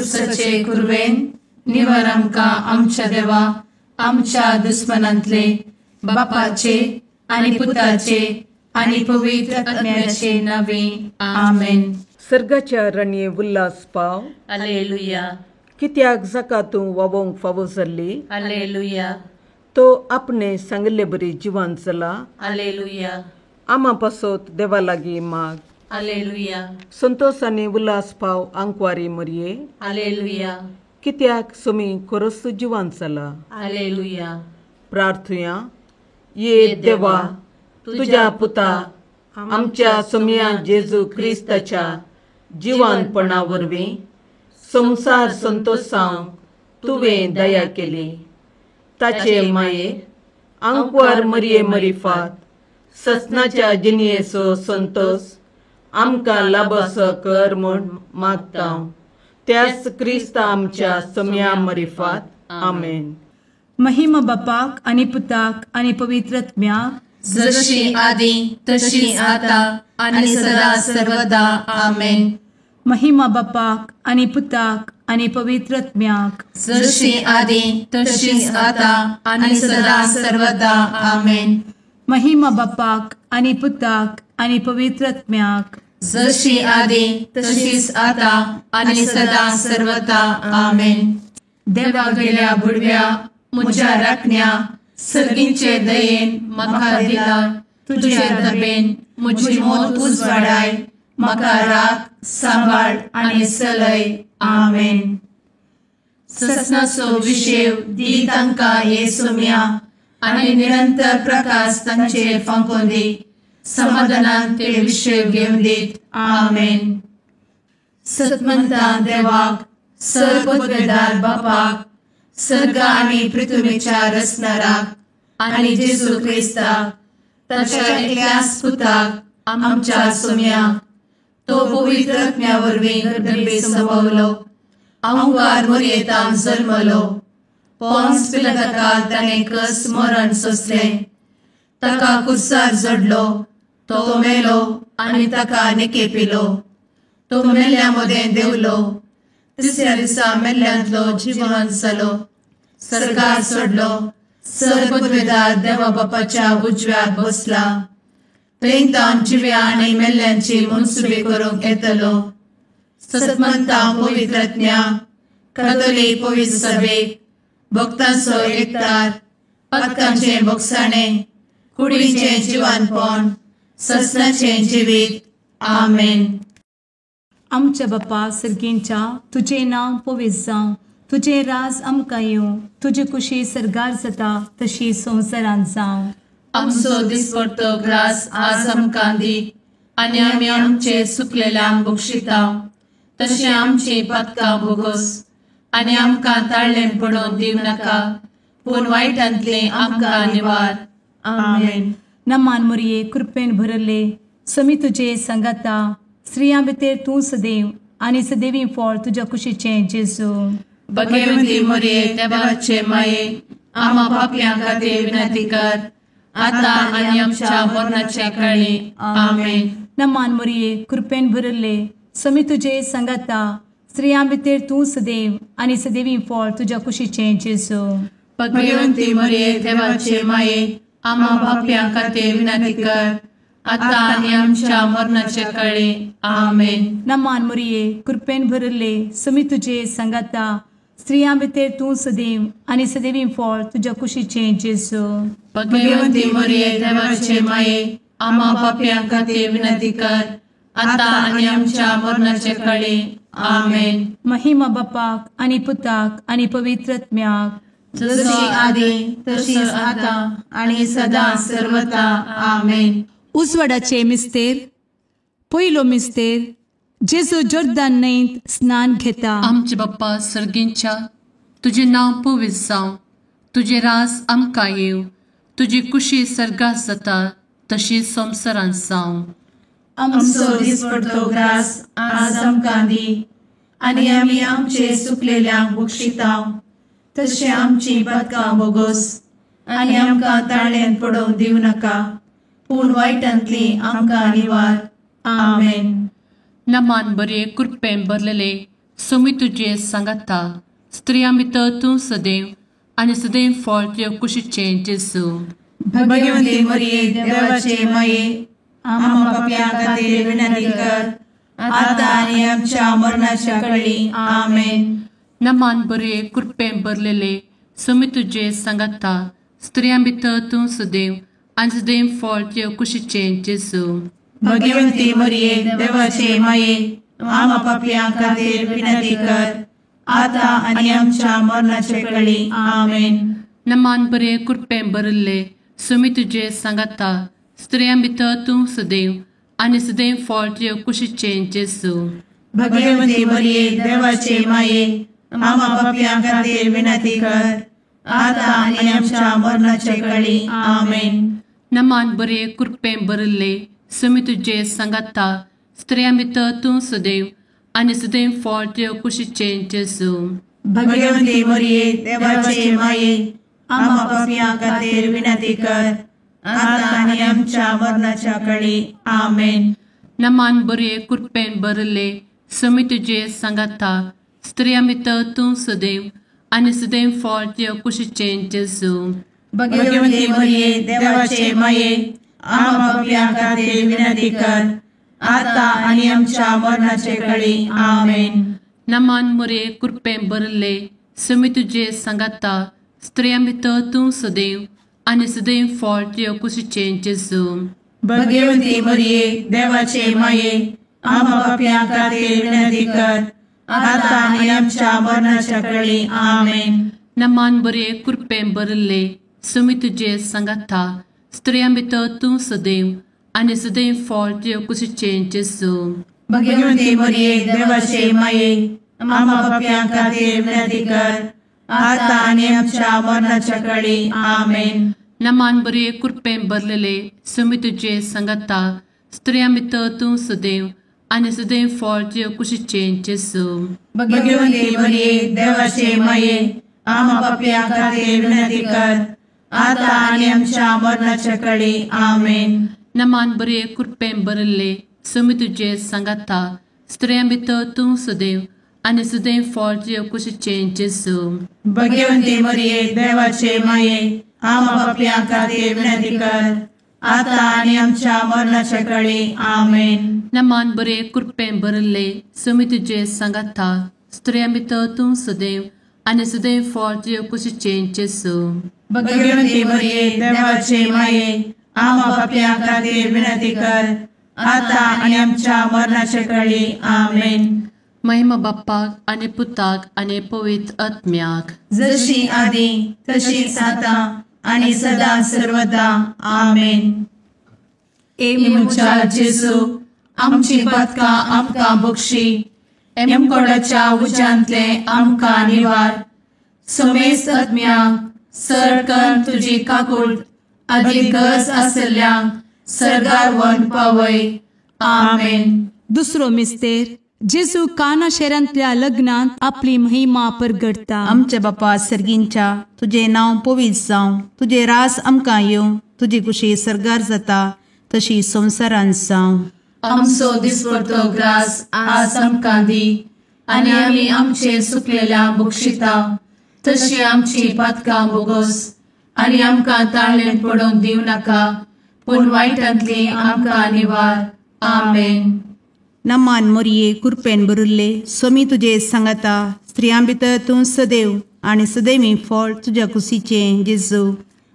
कुर्साचे कुरवेन निवार आमकां आमच्या देवा आमच्या दुस्मनांतले बापाचे आनी पुताचे आनी पवित्र आत्म्याचे नावे आमेन. सर्गाच्या रणये उल्हास पाव. हालेलुया. कित्याक जाका तूं वावोंक फावो जाल्ली. हालेलुया. तो आपणे सांगिल्ले बरी जिवान जाला. हालेलुया. आमा पासत देवा लागीं माग. हालेलुया. संतोष आनी उल्हास पाव आंकवारी मरये. हालेलुया. कित्याक सोमी खरोच जिवान जाला. हालेलुया. प्रार्थुया. ये देवा तुज्या पुता आमच्या सोमया जेजू क्रिस्ताच्या जिवानपणा वरवीं संवसार संतोषांक तुवें दया केली. ताचे माये आंकवार मरये मरिफात ससनाच्या जिणयेचो संतोष आमकां लाबसो कर म्हूण मागता त्याच क्रिस्ता आमच्या सोमया मरिफात. आमेन. महिमा बापाक आनी पुताक आनी पवित्र आत्म्याक, जशी आदी तशी आता आनी सदा सर्वदा. आमेन. महिमा बापाक आनी पुताक आनी पवित्र आत्म्याक, जशी आदी तशीच आता आनी सदा सर्वदा. आमेन. महिमा बापाक आनी पुताक आनी पवित्र आत्म्याक, जशी आदी तशीच आता आनी सदा सर्वदा. आमेन. देवा गेल्या बुडव्या म्हज्या राखण्या सर्गींचे दयेन म्हाका दिला तुजे दबेन म्हजी मोत उजवाडाय म्हाका राख सांबाळ आनी चलय. आमेन. ससनाचो विशेव दी तांकां ये सोम्या आनी निरंतर प्रकाश तांचेर फांकोवन दी. समाधानान ते विशेव घेवन दीत. आमेन. सतमंता देवाक सर्वपदवेदार बापाक सर्ग आनी पृथ्वीच्या रचणाराक आनी जेजू क्रिस्ताक ताच्या एकल्याच पुताक आमच्या सोम्याक तो पवित्र आत्म्या वरवीं गर्भे संभवलो आंकवार मरयेतान जल्मलो पोन्स पिलाताकाल ताणें कस मरण सोंसलें ताका कुर्सार जडलो तो मेलो आनी ताका निकेपिलो तो मेल्ल्या मदें देंवलो तिसऱ्या दिसा मेल्ल्यांतलो जिवन जालो सर्गार सोडलो सर्वपदवेदार देवा बापाच्या उजव्याक बसला थंय तावन जिव्या आनी मेल्ल्यांची मनसुबी करूंक येतलो. सतमंता पवित्र आत्म्या कातोलीक पवित्र सभेक भक्तांचो एकतार पातकांचें बोगसाणें कुडीचें जिवानपण ससनाचें जिवीत. आमेन. आमच्या बापा सर्गींच्या तुजें नांव पवित्र जावं, तुजें राज आमकां येवं, तुजी कुशी सर्गार जाता तशी संवसारांत जावं. आमचो दिसपडतो ग्रास आज आमकां दी आनी आमी आमचे सुकलेल्यांक बक्षिता तशें आमची पातकां भोगोस आनी आमकां ताळ्ळें पडोवन दिवं नाका पूण वायटांतलें आमकां निवार. आमेन. नमान मोरये कृपेन भरले समी तुजे सांगाता स्त्रियां भितर तूं सदैव आनी सदैवी फळ तुज्या कुशीचें जेजू. भगवती मोरये देवाचे माये आमा पापयां खातीर विनंती कर आता आनी आमच्या मरणाच्या काळी. आमेन. नमान मोरये कृपेन भरले समी तुजे सांगाता स्त्रियां भितर तूं सदैव आनी सदैवी फळ तुज्या कुशीचें जेजू. भगवती मोरये देवाचे माये आमा पापयां खातीर विनंती कर आता आनी आमच्या मरणाच्या काळी. आमेन. नमान मोरये कृपेन भरले समी तुजे सांगाता स्त्रियां भितर तूं सदैव आनी सदैवी फळ तुज्या कुशीचें जेजू. भगवती मोरये देवाचे माये आमा पापयां खातीर विनंती कर आता आनी आमच्या मरणाच्या काळी. आमेन. महिमा बापाक आनी पुताक आनी पवित्र आत्म्याक, जशी आदी तशीच आता आनी सदा सर्वता. आमेन. उजवाडाचे मिस्तेर. पयलो मिस्तेर जेजू जोर्दान न्हंयत स्नान घेता. आमचे बाप्पा सर्गींच्या तुजें नांव पवित्र जावं, तुजें रास आमकां येवं, तुजी कुशी सर्गात जाता तशी संवसारांत जावं. आमचो दिसपडतो ग्रास आज आमकां दी आनी आमी आमचे सुकलेल्यांक बक्षिता तशें आमची पातकां भोगोस आनी आमकां ताळ्ळेंत पडोवन दिवं नाका पूण वायटांतली आमकां निवार. आमेन. नमान बरे कृपेन भरलेले सोमी तुजे सांगाता, स्त्रियां भितर तूं सदैव आनी सदैव फळ तुज्या कुशीचें जेजू। भगवती मरिये देवाचे माये, आम्हा पाप्यां खातीर विनंती कर, आतां आनी आमच्या मरणाच्या कळी। आमेन। नमान बरे कृपेन भरलेले, सोमी तुजे सांगाता, स्त्रियां भितर तूं सदैव आनी सदैव फळ तुज्या कुशीचें जेजू। भगवती मरिये देवाचे माये, आम्हा पाप्यां खातीर विनंती कर, आतां आनी आमच्या मरणाच्या कळी। आमेन। नमान बरे कृपेन भरलेले, सोमी तुजे सांगाता, स्त्रियां भितर तूं सदैव आनी सदैव फळ तुज्या कुशीचें जेजू। भगवती मरिये देवाचे माये, आम्हा पाप्यां खातीर विनंती कर, आतां आनी आमच्या मरणाच्या कळी। आमेन। नमान बरे कृपेन भरलेले, सोमी तुजे सांगाता, स्त्रियां भितर तूं सदैव आनी सदैव फळ तुज्या कुशीचें जेजू। भगवती मरिये देवाचे माये, आम्हा पाप्यां खातीर विनंती कर, आतां आनी आमच्या मरणाच्या कळी। आमेन। नमान बरे कृपेन भरलेले, सोमी तुजे सांगाता, स्त्रियां भितर तूं सदैव आनी सदैव फळ तुज्या कुशीचें जेजू। भगवती मरिये देवाचे माये, आम्हा पाप्यां खातीर विनंती कर, आतां आनी आमच्या मरणाचे कळी। आमेन। नमान मरिये कृपेन भरलेले, सोमी तुजे सांगाता, स्त्रियां भितर तूं सदैव आनी सदैव फळ तुज्या कुशीचें जेजू। भगवती मरिये देवाचे माये, आम्हा पाप्यां खातीर विनंती कर, आतां आनी आमच्या मरणाच्या कळी। आमेन। नमान बरे कृपेन भरलेले, सोमी तुजे सांगाता, स्त्रियां भितर तूं सदैव आनी सदैव फळ तुज्या कुशीचें जेजू। भगवती मरिये देवाचे माये, आम्हा पाप्यां खातीर विनंती कर, आतां आनी आमच्या मरणाच्या कळी। आमेन। नमान बरे कृपेन भरलेले, सोमी तुजे सांगाता, स्त्रियां भितर तूं सदैव आनी सदैव फळ तुज्या कुशीचें जेजू। भगवती मरिये देवाचे माये, आम्हा पाप्यां खातीर विनंती कर, आतां आनी आमच्या मरणाच्या कळी। आमेन। नमान बरे कृपेन भरलेले, सोमी तुजे सांगाता, स्त्रियां भितर तूं सदैव आनी सदैव फळ तुज्या कुशीचें जेजू। भगवती मरिये देवाचे माये, आम्हा पाप्यां खातीर विनंती कर, आतां आनी आमच्या मरणाच्या कळी। आमेन। नमान बरे कृपेन भरलेले, सोमी तुजे सांगाता, स्त्रियां भितर तूं सदैव आनी सदैव फळ तुज्या कुशीचें जेजू। भगवती मरिये देवाचे माये, आम्हा पाप्यां खातीर विनंती कर, आतां आनी आमच्या मरणाच्या कळी। आमेन। महिमा बाप्पाक आनी पुताक आनी पवित्र आत्म्याक, जशी आदी तशीच आतां आनी सदा सर्वदा। आमेन। ए म्हज्या जेजू, आमची पातकां आमकां बक्षी, एमकोडाच्या उज्यांतले आमकां निवार, समेस्त आत्म्यांक सरकन तुजी काकूट आदी गरज आसल्ल्यांक सर्गार व्हरून पावय। आमेन। दुसरो मिस्तेर, जेजू काना शहरांतल्या लग्नांत आपली महिमा परगटता। आमच्या बापा सर्गींच्या, तुजें नांव पवित्र जावं, तुजें राज आमकां येवं, तुजी कुशी सर्गार जाता तशी संवसारांत जावं। आमचो दिसपडतो ग्रास आज आमकां दी, आनी आमी आमचे सुकलेल्या बक्षिता तशी आमची पातकां बोगस, आनी आमकां ताळेन पडोवंक दिवं नाका, पूण वायटांतली आमकां निवार। आमेन। नमान मोरये कृपेन भरिल्ले, सोमी तुजे सांगाता, स्त्रियां भितर तूं सदैव आनी सदैवी फळ तुज्या कुशीचें जेजू।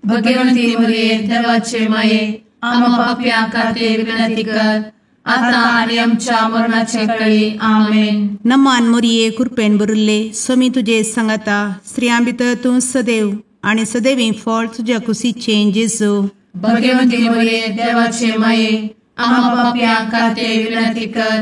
भगवंती मोरये देवाचे माये, आम्हा पाप्यां खातीर विनंती कर, आतां आनी आमच्या मरणाचे कळी। आमेन। नमान मोरये कृपेन भरिल्ले, सोमी तुजे सांगाता, स्त्रियां भितर तूं सदैव आनी सदैवी फळ तुज्या कुशीचें जेजू। भगवंती मोरये देवाचे माये, आम्हा पाप्यां खातीर विनंती कर,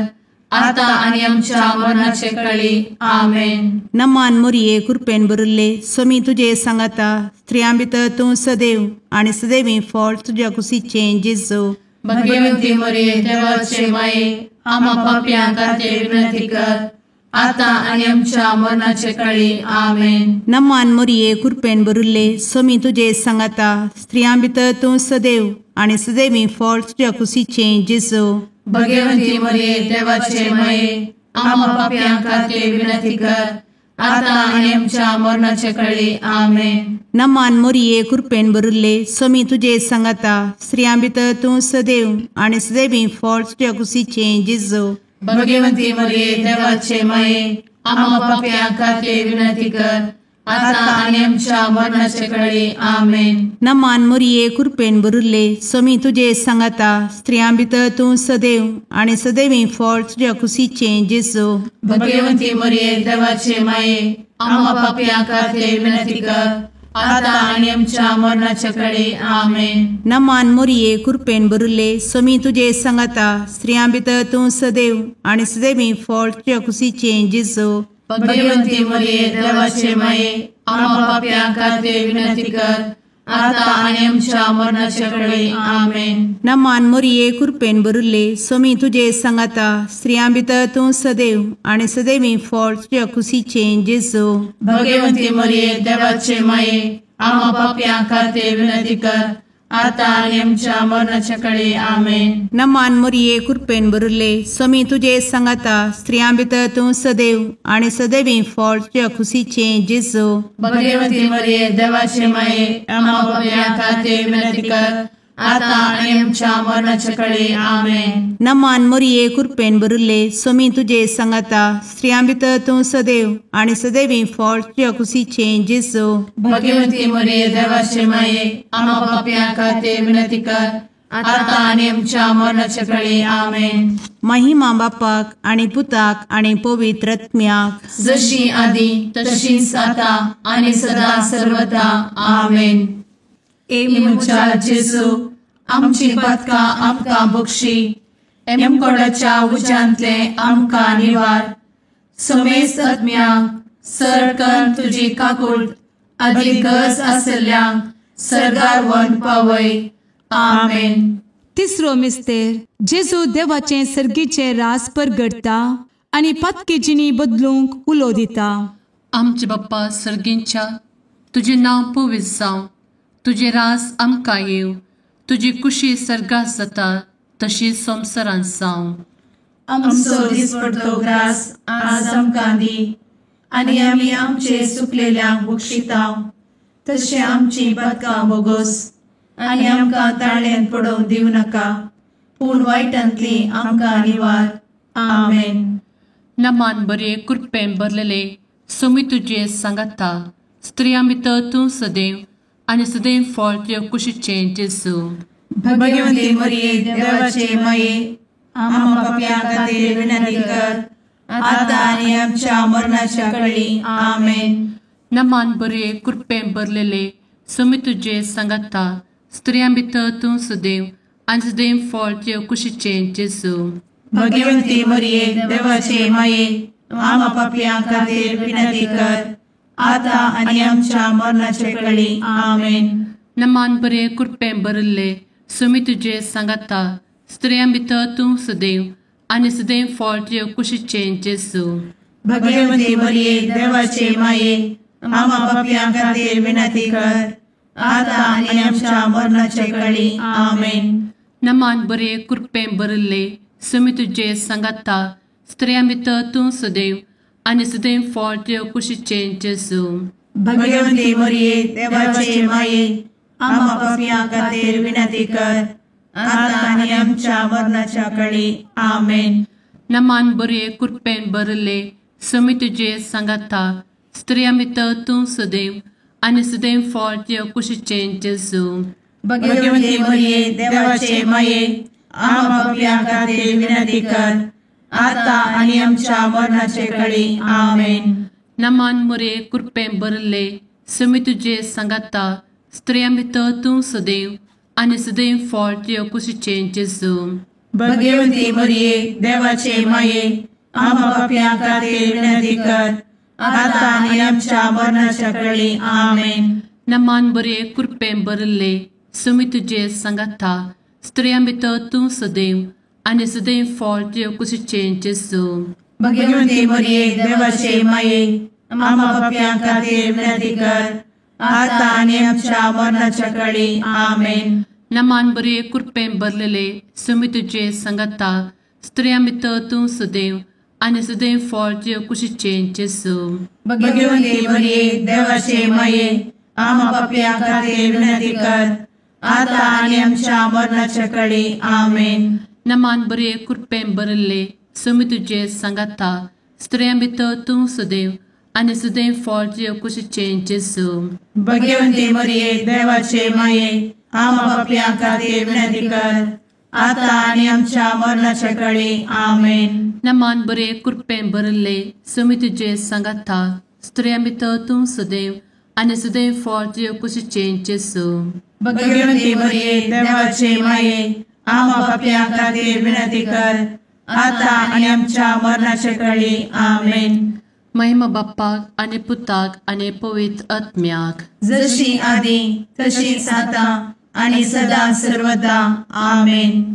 आतां आनी आमच्या मरणाचे कळी। आमेन। नमान मोरये कृपेन भरिल्ले, सोमी तुजे सांगाता, स्त्रियां भितर तूं सदैव आनी सदैवी फळ तुज्या कुशीचें जेजू। भगवंती मोरये देवाचे माये, आम्हा पाप्यां खातीर विनंती कर, आतां आनी आमच्या मरणाचे कळी। आमेन। नमान मोरये कृपेन भरिल्ले, सोमी तुजे सांगाता, स्त्रियां भितर तूं सदैव आनी सदैवी फळ तुज्या कुशीचें जेजू। भगवंती मोरये देवाचे माये, आम्हा पापयां खातीर विनंती कर, आतां आनी आमच्या मरणाचे कळी. आमेन. नमान मोरये कृपेन भरिल्ले, स्वामी तुजे सांगाता, स्त्रियां भितर तूं सदैव आनी सदैवी फळ तुज्या कुशीचें जेजू. भगवंती मरिये देवाचे माये, आम्हा पापयां खातीर विनंती कर, आतां आनी आमच्या मरणाचे कळी. आमेन. नमान मोरये कृपेन भरिल्ले, स्वामी तुजे सांगाता, स्त्रियां भितर तूं सदैव आनी सदैवी फळ तुज्या कुशीचें जेजू. भगवंती मरिये देवाचे माये, आम्हा पापयां खातीर विनंती कर, आतां आनी आमच्या मरणाचे कळी. आमेन. नमान मोरये कृपेन भरिल्ले, स्वामी तुजे सांगाता, स्त्रियां भितर तूं सदैव आनी सदैवी फळ तुज्या कुशीचें जेजू. भगवंती मरिये देवाचे माये, आम्हा पापयां खातीर विनंती कर, आतां आनी आमच्या मरणाचे कळी. आमेन. नमान मोरये कृपेन भरिल्ले, स्वामी तुजे सांगाता, स्त्रियां भितर तूं सदैव आनी सदैवी फळ तुज्या कुशीचें जेजू. भगवंती मरिये देवाचे माये, आम्हा पापयां खातीर विनंती कर, आतां आनी आमच्या मरणाचे कळी. आमेन. नमान मोरये कृपेन भरिल्ले, स्वामी तुजे सांगाता, स्त्रियां भितर तूं सदैव आनी सदैवी फळ तुज्या कुशीचें जेजू. भगवंती मरिये देवाचे माये, आम्हा पापयां खातीर विनंती कर, आतां आनी आमच्या मरणाचे कळी. आमेन. नमान मोरये कृपेन भरिल्ले, स्वामी तुजे सांगाता, स्त्रियां भितर तूं सदैव आनी सदैवी फळ तुज्या कुशीचें जेजू. भगवंती मरिये देवाचे माये, आम्हा पापयां खातीर विनंती कर, आतां आनी आमच्या मरणाचे कळी. आमेन. महिमा बापाक आनी पुताक आनी पवित्र आत्म्याक, जशी आदी तशीच आतां आनी सदा सर्वदा. आमेन. ए म्हज्या जेजू, आमची पातकां आमकां बक्षी, एमकोडाच्या उज्यांतले आमकां निवार, समेस्त आत्म्यांक सरकन तुजी काकूट आदी गरज आसल्ल्यांक सरगार वन पावय. आमेन. तिसरो मिस्तेर, जेजू देवाचें सर्गीचें रास परगटता आनी पातकी जिणी बदलूंक उलो दिता. आमचे बाप्पा सर्गींच्या, तुजें नांव पवित्र जावं, तुजें रास आमकां येवं, तुजी कुशी सर्गात जाता तशी संवसारांत जावं. आमचो दिसपडतो ग्रास आज आमकां दी, आनी आमी आमचे सुकलेल्यांक बक्षितांव, तशें आमची पातकां बोगोस, आनी आमकां ताळ्यांत पडोवंक दिवं नाका, पूण वायटांतली आमकां निवार. आमेन. नमान बरे कृपेन भरलेले, स्वामी तुजे सांगाता, स्त्रियां भितर तूं सदैव आनी सदैव फळ तुज्या कुशीचें जेजू. भगवंती मरिये देवाचे माये, आम्हा पापयां खातीर विनंती कर, आतां आनी आमच्या मरणाच्या कळी. आमेन. नमान बरे कृपेन भरलेले, स्वामी तुजे सांगाता, स्त्रियां भितर तूं सदैव आनी सदैव फळ तुज्या कुशीचें जेजू. भगवंती मरिये देवाचे माये, आम्हा पापयां खातीर विनंती कर, आतां आनी आमच्या मरणाचे कळी. आमेन. नमान बरे कृपेन भरिल्ले, स्वामी तुजे सांगाता, स्त्रियां भितर तूं सदैव आनी सदैव फळ तुज्या कुशीचें जेजू. भगवंती मरिये देवाचे माये, आम्हा पापयां खातीर विनंती कर, आतां आनी आमच्या मरणाचे कळी. आमेन. नमान बरे कृपेन भरिल्ले, स्वामी तुजे सांगाता, स्त्रियां भितर तूं सदैव आनी सदैव फळ तुज्या कुशीचें जेजू. भगवंती मरिये देवाचे माये, आम्हा पापयां खातीर विनंती कर, आतां आनी आमच्या मरणाच्या कळी. आमेन. नमान बरे कृपेन भरिल्ले, स्वामी तुजे सांगाता, स्त्रियां भितर तूं सदैव आनी सदैव फळ तुज्या कुशीचें जेजू. भगवंती मरिये देवाचे माये, आम्हा पापयां खातीर विनंती कर, आतां आनी आमच्या मरणाचे कळी. आमेन. नमान मोरये कृपेन भरिल्ले, स्वामी तुजे सांगाता, स्त्रियां भितर तूं सदैव आनी सदैव फळ तुज्या कुशीचें जेजू. भगवंती मरिये देवाचे माये, आम्हा पापयां खातीर विनंती कर, आतां आनी आमच्या मरणाच्या कळी. आमेन. नमान बरे कृपेन भरिल्ले, स्वामी तुजे सांगाता, स्त्रियां भितर तूं सदैव आनी सदैव फळ तुज्या कुशीचें जेजू. भगवंती मरिये देवाचे माये, आम्हा पापयां खातीर विनंती कर, आतां आनी आमच्या मरणाच्या कळी. आमेन. नमान बरे कृपेन भरलेले, स्वामी तुजे सांगाता, स्त्रियां भितर तूं सदैव आनी सदैव फळ तुज्या कुशीचें जेजू. भगवंती मरिये देवाचे माये, आमा पापयां खातीर विनंती कर, आतां आनी आमच्या मरणाच्या कडी. आमेन. नमान बरे कृपेन भरिल्ले, स्वामी तुजे सांगाता, स्त्रियां भितर तूं सदैव आनी सदैव फळ तुज्या कुशीचें जेजू. भगवंती मरिये देवाचे माये, आमा पापयां खातीर विनंती कर, आतां आनी आमच्या मरणाच्या कडी. आमेन. नमान बरे कृपेन भरिल्ले, स्वामी तुजे सांगाता, स्त्रियां भितर तूं सदैव आनी सदैव फळ तुज्या कुशीचें जेजू. भगवंती मरिये देवाचे माये, आमा पापयां खातीर विनंती कर, आतां आनी आमच्या मरणाच्या कडी. आमेन. महिमा बाप्पाक आनी पुताक आनी पवित्र आत्म्याक, जशी आदी तशीच आतां आनी सदा सर्वदा. आमेन.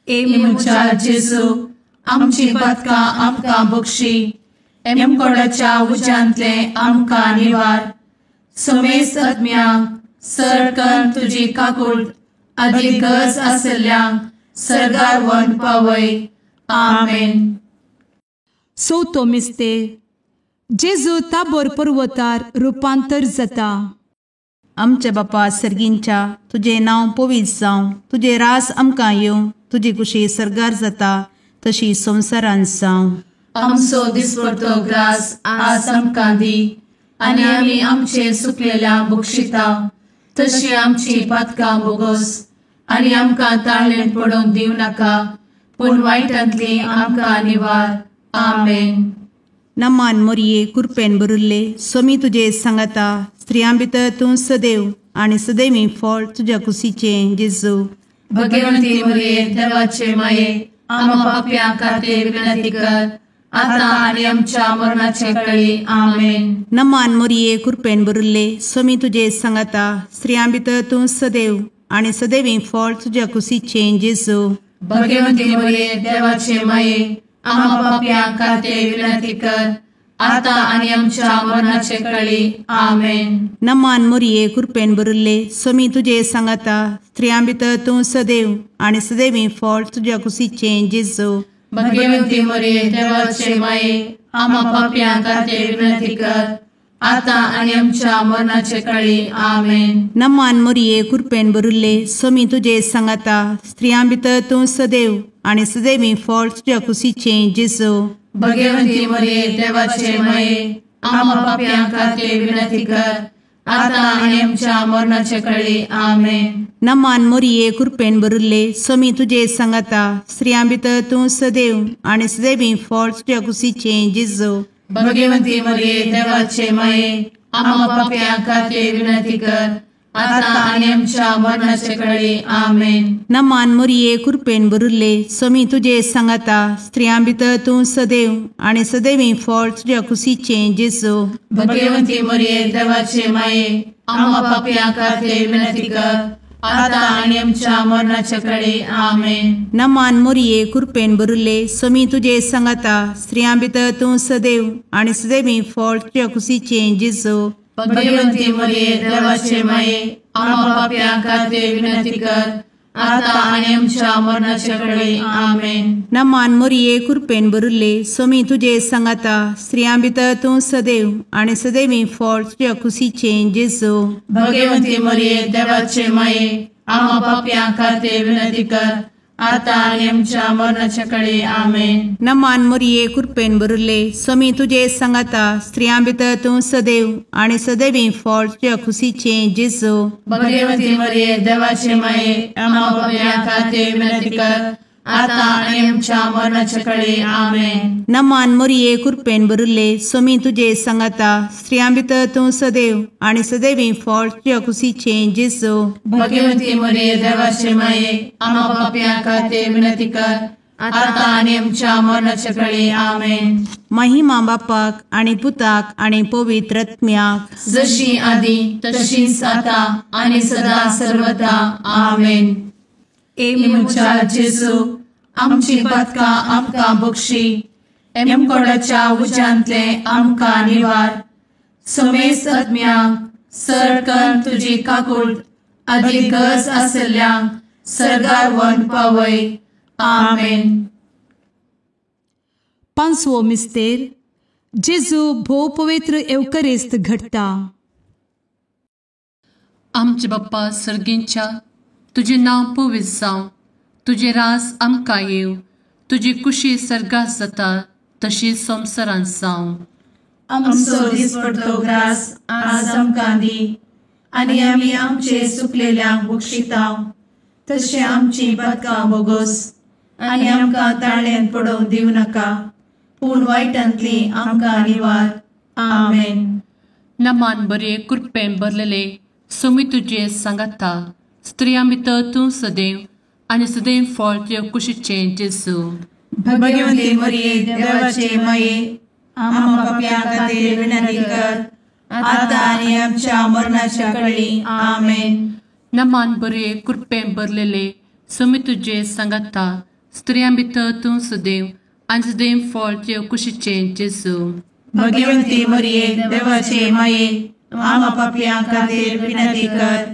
ए म्हज्या जेजू, आमची पातकां आमकां बक्षी, एमकोडाच्या उज्यांतले आमकां निवार, समेस्त आत्म्यांक सरकन तुजी काकूट आदी गरज आसल्ल्यांक सर्गार व्हरून पावय. आमेन. चवथो मिस्तेर. जेजू ताबोर पर्वतार रुपांतर जाता. आमच्या बापा सर्गींच्या, तुजें नांव पवित्र जावं, तुजें राज आमकां येवं, तुजी कुशी सर्गार जाता तशी संवसारांत जावं. आमचो दिसपडतो ग्रास आज आमकां दी, आनी आमी आमचे सुकलेल्या बक्षिता तशी आमची पातकां बोगस, आनी आमकां ताळेन पडोवंक दिवं नाका, पूण वायटांतली आमकां निवार. आमेन. नमान मोरये कृपेन भरिल्ले, स्वामी तुजे सांगाता, स्त्रियां भितर तूं सदैव आनी सदैवी फळ तुज्या कुशीचें जेजू. भगवंती मोरये देवाचे माये, आमा पापयां खातीर विनंती कर, आतां आनी आमच्या मरणाचे कळी. आमेन. नमान मोरये कृपेन भरिल्ले, स्वामी तुजे सांगाता, स्त्रियां भितर तूं सदैव आनी सदैवी फळ तुज्या कुशीचें जेजू. भगवंती मोरये देवाचे माये, आमा पापयां खातीर विनंती कर, आतां आनी आमच्या मरणाचे कळी. आमेन. नमान मोरये कृपेन भरिल्ले, स्वामी तुजे सांगाता, स्त्रियां भितर तूं सदैव आनी सदैवी फळ तुज्या कुशीचें जेजू. भगवंती मोरये देवाचे माये, आमा पापयां खातीर विनंती कर, आतां आनी आमच्या मरणाचे कळी. आमेन. नमान मोरये कृपेन भरिल्ले, स्वामी तुजे सांगाता, स्त्रियां भितर तूं सदैव आनी सदैवी फळ तुज्या कुशीचें जेजू. भगवंती मोरये देवाचे माये, आमा पापयां खातीर विनंती कर, आतां आनी आमच्या मरणाचे कळी. आमेन. नमान मोरये कृपेन भरिल्ले, स्वामी तुजे सांगाता, स्त्रियां भितर तूं सदैव आनी सदैवी फळ तुज्या कुशीचें जेजू. भगवंती मोरये देवाचे माये, आमा पापयां खातीर विनंती कर, आतां आनी आमच्या मरणाचे कळी. आमेन. नमान मोरये कृपेन भरिल्ले, स्वामी तुजे सांगाता, स्त्रियां भितर तूं सदैव आनी सदैवी फळ तुज्या कुशीचें जेजू. भगवंती मोरये देवाचे माये, आमा पापयां खातीर विनंती कर, आतां आनी आमच्या मरणाचे कळी. आमेन. नमान मोरये कृपेन भरिल्ले, स्वामी तुजे सांगाता, स्त्रियां भितर तूं सदैव आनी सदैवी फळ तुज्या कुशीचें जेजू. भगवंती मोरये देवाचे माये, आमा पापयां खातीर विनंती कर, आतां आनी आमच्या मरणाचे कळी. आमेन. नमान मोरये कृपेन भरिल्ले, स्वामी तुजे सांगाता, स्त्रियां भितर तूं सदैव आनी सदैवी फळ तुज्या कुशीचें जेजू. भगवंती मोरये देवाचे माये, आमा पापयां खातीर विनंती कर, आतां आनी आमच्या मरणाचे कळी. आमेन. नमान मोरये कृपेन भरिल्ले, स्वामी तुजे सांगाता, स्त्रियां भितर तूं सदैव आनी सदैवी फळ तुज्या कुशीचें जेजू. भगवंती मोरये देवाचे माये, आमा पापयां खातीर विनंती कर, आतां आनी आमच्या मरणाचे कळी. आमेन. नमान मोरये कृपेन भरिल्ले, स्वामी तुजे सांगाता, स्त्रियां भितर तूं सदैव आनी सदैवी फळ तुज्या कुशीचें जेजू. भगवंती मोरये देवाचे माये, आमा पापयां खातीर विनंती कर, आतां आनी आमच्या मरणाचे कळी. आमेन. महिमा बापाक आनी पुताक आनी पवित्र आत्म्याक, जशी आदी तशीच आतां आनी सदा सर्वदा. आमेन. ए म्हज्या जेजू, आमची पातकां आमकां बक्षी, एमकोडाच्या उज्यांतले आमकां निवार, समेस्त आत्म्यांक सरकन तुजी काकूट आदी गरज आसल्ल्यांक सर्गार व्हरून पावय. आमेन. पांचवो मिस्तेर जेजू भोव पवित्र एवकरेस्त घडटा. आमचे बाप्पा सर्गींच्या, तुजें नांव पवित्र जावं, तुजें रास आमकां येवं, तुजी कुशी सर्गात जाता तशी संवसारांत जावं. आमचो दिसपडतो ग्रास आज आमकां दी आनी आमी आमचे सुकलेल्यांक बक्षिता तशें आमची पदकां बोगोस आनी आमकां ताळ्यान पडोवन दिवं नाका, पूण वायटांतली आमकां निवार. आमेन. नमान बरे कृपेन भरलेले सोमी तुजे सांगाता, स्त्रियां भितर तूं सदैव आनी सदैव फळ तुजे कुशीचें जेजू. भगवती मरिये देवाचे माये, आम्हा पाप्यां खातीर विनंती कर आतां आनी आमच्या मरणाच्या कळी. आमेन. नमान बरे कृपेन भरलेले सोमी तुजे सांगाता, स्त्रियां भितर तूं सदैव आनी सदैव फळ तुजे कुशीचें जेजू. भगवती मरिये देवाचे माये, आम्हा पाप्यां खातीर विनंती कर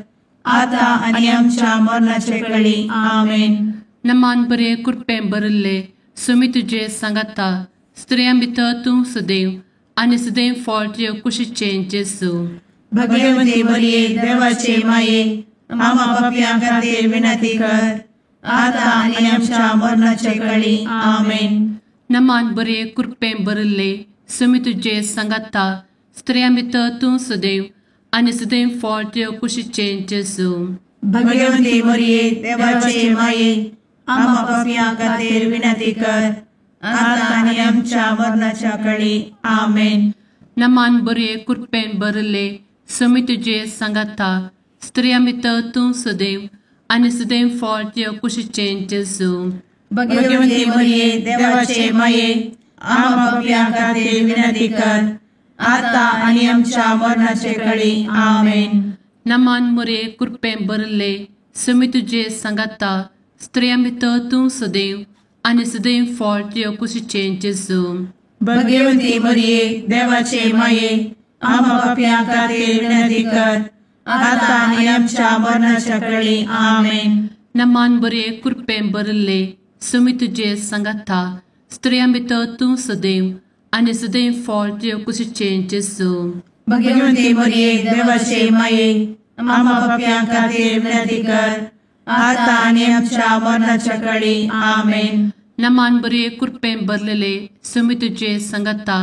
आतां आनी आमच्या मरणाचे कळी. आमेन. नमान बरे कृपेन भरिल्ले सोमी तुजे सांगाता, स्त्रियां भितर तूं सदैव आनी सदैव फळ तुजे कुशीचें जेजू. भगवती मरिये देवाचे माये, आम्हा पाप्यां खातीर विनंती कर आतां आनी आमच्या मरणाचे कळी. आमेन. नमान बरे कृपेन भरिल्ले सोमी तुजे सांगाता, स्त्रियां भितर तूं सदैव आनी सदैव फळ तुजे कुशीचें जेजू. भगवती मरिये देवाचे माये, आम्हा पाप्यां खातीर विनंती कर आतां आनी आमच्या मरणाच्या कळी. आमेन. नमान बरे कृपेन भरिल्ले सोमी तुजे सांगाता, स्त्रियां भितर तूं सदैव आनी सदैव फळ तुजे कुशीचें जेजू. भगवती मरिये देवाचे माये, आम्हा पाप्यां खातीर विनंती कर आतां आनी आमच्या मरणाचे कळी. आमेन. नमान मरिये कृपेन भरिल्ले सोमी तुजे सांगाता, स्त्रियां भितर तूं सदैव आनी सदैव फळ तुजे कुशीचें जेजू. भगवती मरिये देवाचे माये, आम्हा पाप्यां खातीर विनंती कर आतां आनी आमच्या मरणाच्या कळी. आमेन. नमान बरे कृपेन भरिल्ले सोमी तुजे सांगाता, स्त्रियां भितर तूं सदैव आनी सदैव फळ तुजे कुशीचें जेजू. भगवती मरिये देवाचे माये, आम्हा पाप्यां खातीर विनंती कर आतां आनी आमच्या मरणाच्या कळी. आमेन. नमान बरे कृपेन भरलेले सोमी तुजे सांगाता,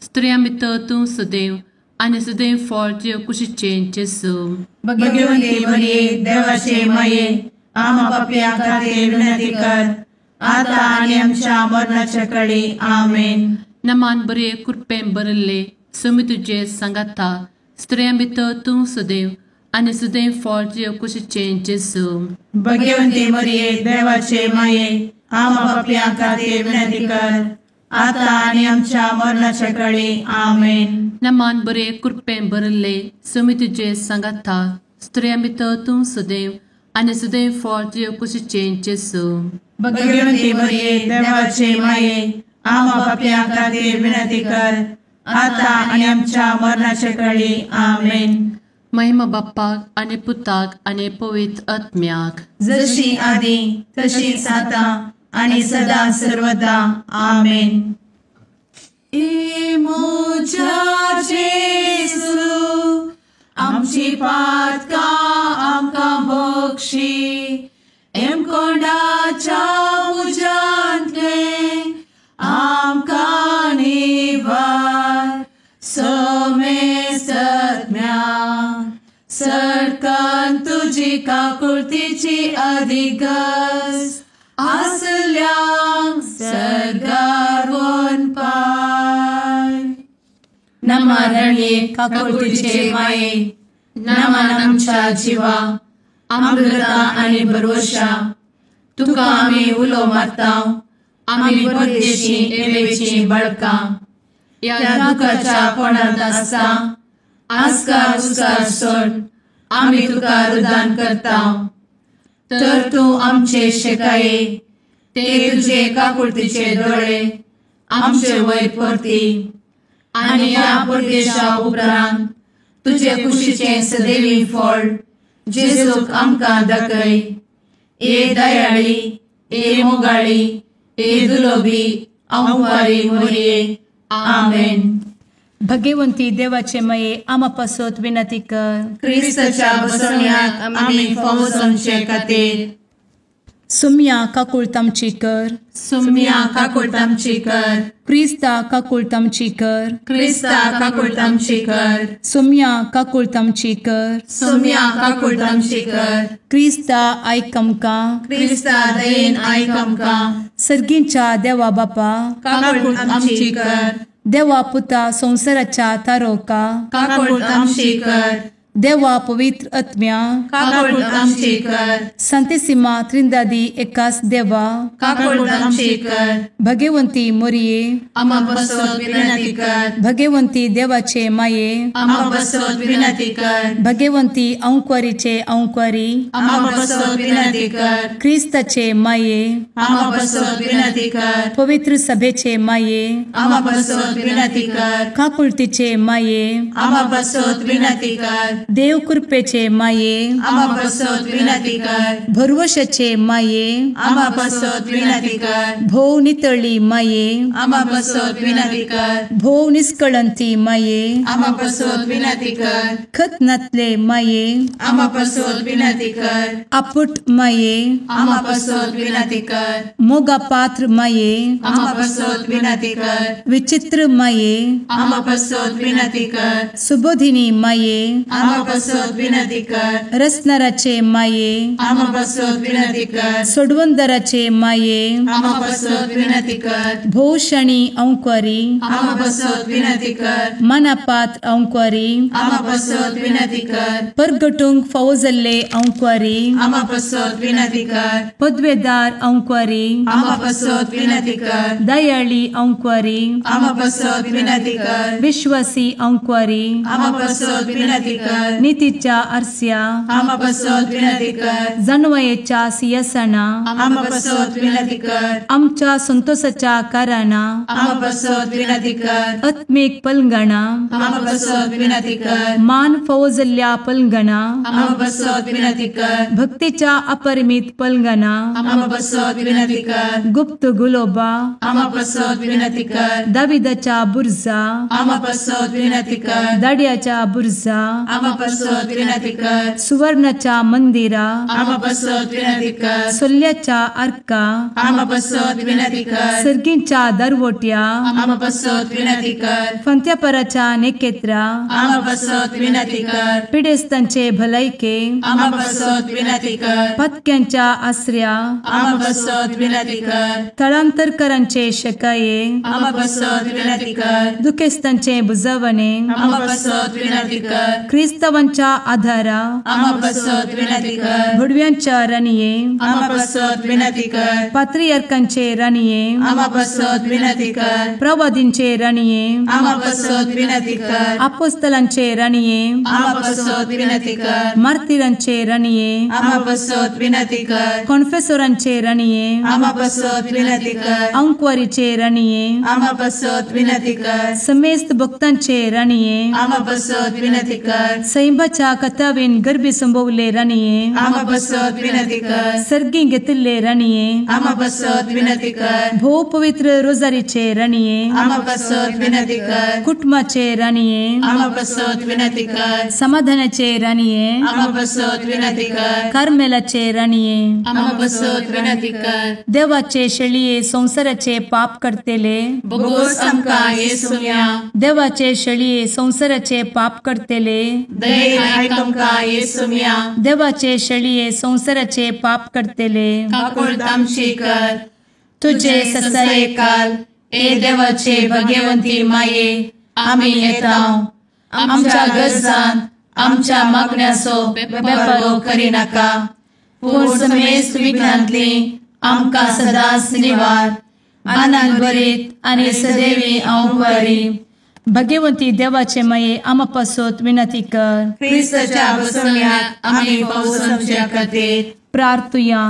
स्त्रियां भितर तूं सदैव आनी सदैव फळ तुजे कुशीचें जेजू. भगवती मरिये देवाचे माये, आम्हा पाप्यां खातीर विनंती कर आतां आनी आमच्या मरणाच्या कळी. आमेन. नमान बरे कृपेन भरिल्ले सोमी तुजे सांगाता, स्त्रियां भितर तूं सदैव आनी सदैव फळ तुजे कुशीचें जेजू. भगवती मरिये देवाचे माये, आम्हा पाप्यां खातीर विनंती कर आतां आनी आमच्या मरणाच्या कळी. आमेन. नमान बरे कृपेन भरिल्ले सोमी तुजे सांगाता, स्त्रियां भितर तूं सदैव आनी सदैव फळ तुजे कुशीचें जेजू. भगवती मरिये देवाचे माये, आम्हा पाप्यां खातीर विनंती कर आतां आनी आमच्या मरणाच्या कळी. आमेन. महिमा बाप्पाक आनी पुताक आनी पवित्र आत्म्याक, जशी आदी तशीच आतां आनी सदा सर्वदा. आमेन. ए म्हज्या जेजू, आमची पातकां आमकां बक्षी, एमकोंडाच्या उज्यांतलें आमकां निवार, समेस्तम्या सरकान तुजी काकुळतीची अधिगस आसल्यांक सर्गार वनपाय. नमरणे काकुळतीचे माये, नमन आमच्या जिवा, अमृता आनी भरवशा, तुका आमी उलो मारता, आमी परदेशी एवेची बळकां, ह्या दुखाच्या कोणांत आसता आस्कार उस्कार सोड आमी तुका रुदान करता, तर तूं आमचे शेकाये ते तुजे काकुळतीचे दोळे आमचे वयर परती आनी ह्या परदेशा उपरांत तुजे कुशीचें सदैवी फळ जेजूक आमकां दाखय. ए दयाळी, ए मोगाळी, ए दुलोबी आंवकारी मोरये. आमेन. भगवंती देवाचे मये आमा पासत विनंती कर. क्रिस्ताच्या बसवण्याक आमी फावो जावचे खातीर. सुम्या काकुळतामची कर. सुम्या काकुळतामची कर. क्रिस्ता काकुळतामची कर. क्रिस्ता काकुळतामची कर. सुम्या काकुळतामची कर. सुम्या काकुळतामची कर. क्रिस्ता आयक आमकां. क्रिस्ता दयेन आयक आमकां. सर्गींच्या देवा बापा काकुळतामची कर. देवा पुता संवसाराच्या तारोका काकुळतामची कर. देवा पवित्र आत्म्या काकुळतामची कर. संतेसिमा त्रिंदादी एकास देवा काकुळतामची कर. भगवंती मोरये आमा पासत विनंती कर. भगवंती देवाचे माये आमा पासत विनंती कर. भगवंती अंकुरीचे अंकुरी आमा पासत विनंती कर. क्रिस्ताचे माये आमा पासत विनंती कर. पवित्र सभेचे माये आमा पासत विनंती कर. काकुळतीचे माये आमा पासत विनंती कर. देव कृपेचे माये आमा पासत विनंती कर. भरवशाचे माये आमा पासत विनंती कर. भोव नितळी माये आमा पासत विनंती कर. भोव निष्कळंती माये आमा पासत विनंती कर. खत नातले माये आमा पासत विनंती कर. आपुट माये आमा पासत विनंती कर. मोगा पात्र माये आमा पासत विनंती कर. विचित्र माये आमा पासत विनंती कर. सुबोधिनी माये आमा पासत विनंती कर. रसनाराचे माये आमा पासत विनंती कर. सोडवंदराचे माये आमा पासत विनंती कर. भोवशणी अंकुरी आमा पासत विनंती कर. मनापात्र अंकुरी आमा पासत विनंती कर. परगटूंक फावो जाल्ले अंकुरी आमा पासत विनंती कर. पदवेदार अंकुरी आमा पासत विनंती कर. दयाळी अंकुरी आमा पासत विनंती कर. विश्वासी अंकुरी आमा पासत विनंती कर. नितीच्या आरस्या आमा पासत विनंती कर. जानवयेच्या सिंहासना आमा पासत विनंती कर. आमच्या संतोषाच्या कारणा आमा पासत विनंती कर. आत्मीक पलंगणा आमा पासत विनंती कर. मान फावो जाल्ल्या पलंगणा आमा पासत विनंती कर. भक्तीच्या अपरिमित पलंगणा आमा पासत विनंती कर. गुप्त गुलोबा आमा पासत विनंती कर. दाविदाच्या बुर्जा आमा पासत विनंती कर. दाड्याच्या बुर्जा आमा पासत विनंती कर. सुवर्णाच्या मंदिरा आमा पासत विनंती कर. सोल्याच्या आर्का आमा पासत विनंती कर. सर्गींच्या दरवट्या आमा पासत विनंती कर. फंत्यापराच्या नेकेत्रा आमा पासत विनंती कर. पिडेस्तांचे भलायके आमा पासत विनंती कर. पत्क्यांच्या आसऱ्या आमा पासत विनंती कर. थळांतरकरांचे शकाये आमा पासत विनंती कर. दुखेस्तांचे बुजवणे आमा पासत विनंती कर. क्रिस्तावांच्या आधारा आमा पासत विनंती कर. भुडव्यांच्या राणये आमा पासत विनंती कर. पात्रियार्कांचे राणये आमा पासत विनंती कर. प्रवादींचे राणये आमा पासत विनंती कर. आपोस्तलांचे राणये आमा पासत विनंती कर. मार्तीरांचे राणये आमा पासत विनंती कर. कॉन्फेसोरांचे राणये आमा पासत विनंती कर. अंकुवारीचे राणये आमा पासत विनंती कर. समेस्त भक्तांचे राणये आमा पासत विनंती कर. सैंबाच्या कथावेन गर्भी संभवले राणये आमा पासत विनंती कर. सर्गी घेतिल्ले राणये आमा पासत विनंती कर. भोव पवित्र रोजारीचे राणये आमा पासत विनंती कर. कुटुंबाचे राणये आमा पासत विनंती कर. समाधानाचे राणये आमा पासत विनंती कर. कार्मेलाचे राणये आमा पासत विनंती कर. देवाचे शेळये संवसाराचे पाप करतेले बोगोस आमकां येसुम्या देवाचे शेळये संवसाराचे पाप करतेले दयेन आयक आमकां येसुम्या देवाचे शेळये संवसाराचे पाप करतेले काकुळतामची कर. तुझे ससाये काल ए देवाचे भगवंती माये आमी येता आमच्या गरजान आमच्या मागण्याचो बेपारो करिनाका पूण समेस्त विघ्नांतली आमकां सदांच निवार. आनंद भरीत आनी सदैवी अंकुरी भगवंती देवाचे माये आमा पासत विनंती कर. क्रिस्ताच्या बसवण्याक आमी फावो जावचे खातीर प्रार्थुया.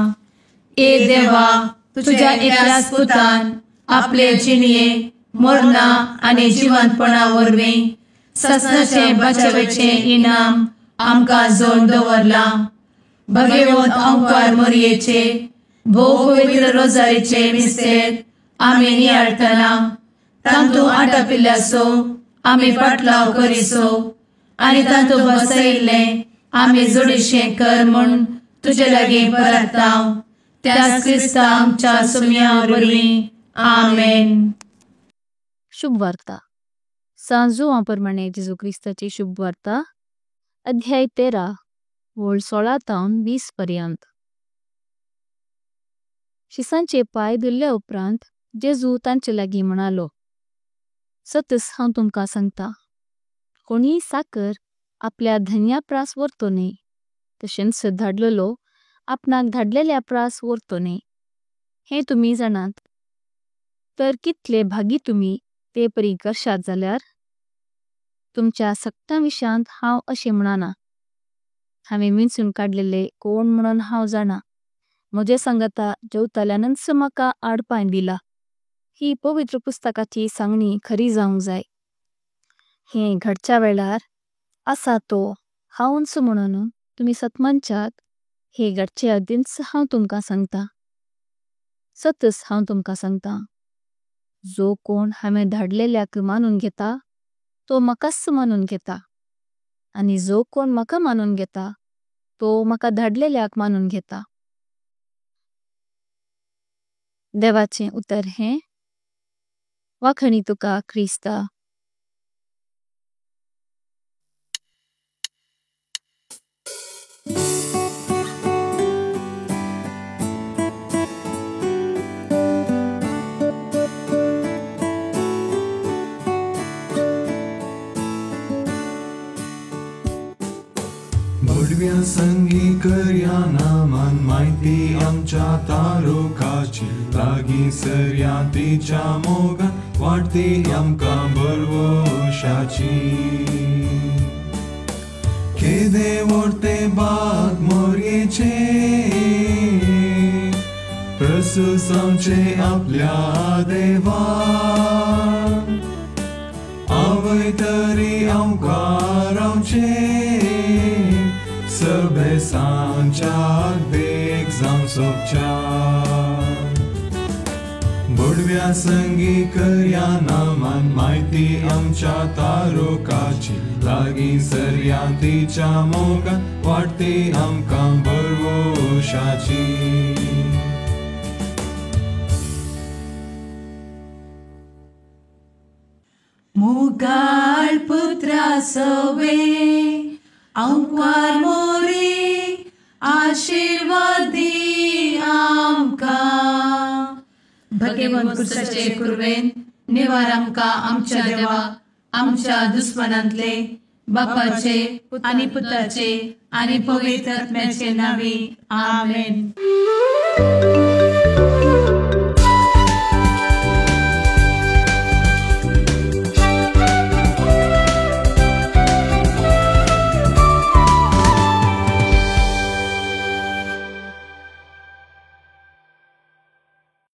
ए देवा तुझ्या एकल्याच पुतान आपले जिणये मरणा आनी जिवंतपणा वरवीं ससनाचे बचावेचें इनाम आमकां जोड दवरलां. भगवंत अंकार मोरयेचे भोव पवित्र रोजारीचे मिस्तेर आमी नियाळटना तांतू आटापिल्ल्याचो आमी पाटलाव करिसो आनी तांतू बसयिल्लें आमी जोडीशें कर म्हूण तुजे लागीं परताव त्याच क्रिस्ता आमच्या सुमया वरवीं. आमेन. शुभवार्ता. सांत जुवां प्रमाणे जेजू क्रिस्ताची शुभवार्ता, अध्याय 13, वळ 16 तावन 20 पर्यंत. शिसांचे पाय धुल्ल्या उपरांत जेजू तांचे लागी म्हणालो, सतस हांव तुमकां सांगता, कोणीय साकर आपल्या धन्या प्रास वर्तो न्हय, तशेंच धाडलेलो आपणाक धाडलेल्या प्रास वर्तो न्हय, हें तुमी जाणांत। तर कितले भागी तुमी ते परी करशात जाल्यार, तुमच्या सक्त विषांत हांव अशें म्हणाना, हांवें विंचून काडलेले कोण म्हणून हांव जाणा, म्हजे संगता जेवतल्यानंच मका आडपाय दिला। ही पवित्र पुस्तकाची सांगणी खरी जाऊं जाय। हें घडच्या वेळार असा तो हांवच म्हणून तुमी सत्मांचात हे घडचे आदिंच हांव तुमकां सांगता। सतस हांव तुमकां सांगता, जो कोण हांवें धाडलेल्याक मानून घेता तो मकास मानून घेता, आनी जो कोण मका मानून घेता तो मका धाडलेल्याक मानून घेता। देवाचें उतर हें वाखाणीं तुका क्रिस्ता। भडव्या संगी करया नामान म्हायती आमच्या तारुकाची लागीं सरया तिच्या मोगान वाडटी आमकां भरवशाची। केदे व्हडते बाग मोरयेचे प्रसूस आमचे आपल्या देवान आवय तरी आमकां रावचें सबेसांच्या देख जावं सोबच्या। भडव्या संगी करया नामान म्हायती आमच्या तारुकाची लागीं सरया तिच्या मोगान वाडटी आमकां भरवशाची। मुगाळ पुत्रा सवे आंकवार मोरी आशीर्वादी आमकां। भगवंत पुरसाचे कुर्वेन निवार आमकां आमच्या देवा आमच्या दुस्मनांतले बापाचे आनी पुताचे आनी पवित्र आत्म्याचे नांवी. आमेन.